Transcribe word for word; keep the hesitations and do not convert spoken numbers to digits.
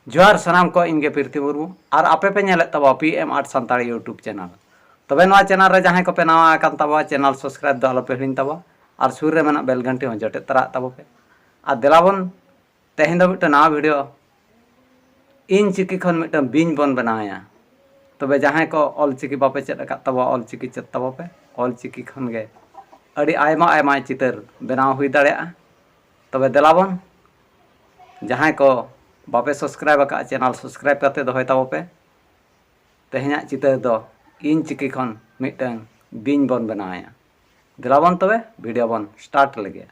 ᱡᱚᱦᱟᱨ ᱥᱟᱱᱟᱢ ᱠᱚ, ᱤᱧ ᱜᱮ ᱯᱤᱨᱛᱷᱤ ᱢᱩᱨᱢᱩ ᱟᱨ ᱟᱯᱮ ᱯᱮ ᱧᱮᱞᱮᱫ ᱛᱟᱵᱚᱱᱟ P M Art Santali YouTube channel᱾ ᱛᱚᱵᱮ ᱱᱚᱣᱟ channel ᱨᱮ ᱡᱟᱦᱟᱸᱭ ᱠᱚᱯᱮ ᱱᱟᱣᱟ ᱟᱠᱟᱱ ᱛᱟᱵᱚᱱᱟ, channel subscribe ᱫᱚ ᱟᱞᱚᱯᱮ ᱦᱤᱲᱤᱧ ᱛᱟᱵᱚᱱᱟ ᱟᱨ ᱥᱩᱨ ᱨᱮ ᱢᱮᱱᱟᱜ bell ᱜᱷᱟᱱᱴᱤ ᱦᱚᱸ ᱡᱚᱴᱮᱫ ᱛᱚᱨᱟᱜ ᱛᱟᱵᱚ ᱯᱮ᱾ ᱟᱨ ᱫᱮᱞᱟ ᱵᱚᱱ, ᱛᱮᱦᱮᱧ ᱫᱚ ᱢᱤᱫᱴᱟᱝ ᱱᱟᱣᱟ video, ᱤᱧ ᱪᱤᱠᱤ ᱠᱷᱚᱱ ᱢᱤᱫᱴᱟᱝ ᱵᱤᱧ ᱵᱚᱱ ᱵᱮᱱᱟᱣᱮᱭᱟ᱾ ᱛᱚᱵᱮ ᱡᱟᱦᱟᱸᱭ ᱠᱚ ᱚᱞ ᱪᱤᱠᱤ ᱵᱟᱯᱮ ᱪᱮᱫ ᱟᱠᱟᱫ ᱛᱟᱵᱚᱱᱟ, ᱚᱞ ᱪᱤᱠᱤ ᱪᱮᱫ ᱛᱟᱵᱚ ᱯᱮ᱾ ᱚᱞ ᱪᱤᱠᱤ ᱠᱷᱚᱱ ᱜᱮ ᱟᱹᱰᱤ ᱟᱭᱢᱟ ᱟᱭᱢᱟ ᱪᱤᱛᱟᱹᱨ ᱵᱮᱱᱟᱣ ᱦᱩᱭ ᱫᱟᱲᱮᱭᱟᱜᱼᱟ᱾ ᱛᱚᱵᱮ ᱫᱮᱞᱟ ᱵᱚᱱ, ᱡᱟᱦᱟᱸᱭ ᱠᱚ ᱵᱟᱯᱮ subscribe ᱟᱠᱟᱫᱼᱟ, channel subscribe ᱠᱟᱛᱮ ᱫᱚᱦᱚᱭ ᱛᱟᱵᱚ ᱯᱮ᱾ ᱛᱮᱦᱮᱧᱟᱜ ᱪᱤᱛᱟᱹᱨ ᱫᱚ ᱤᱧ ᱪᱤᱠᱤ ᱠᱷᱚᱱ ᱢᱤᱫᱴᱟᱝ ᱵᱤᱧ ᱵᱚᱱ ᱵᱮᱱᱟᱣᱮᱭᱟ᱾ ᱫᱮᱞᱟ ᱵᱚᱱ ᱛᱚᱵᱮ video ᱵᱚᱱ start ᱞᱮᱜᱮ᱾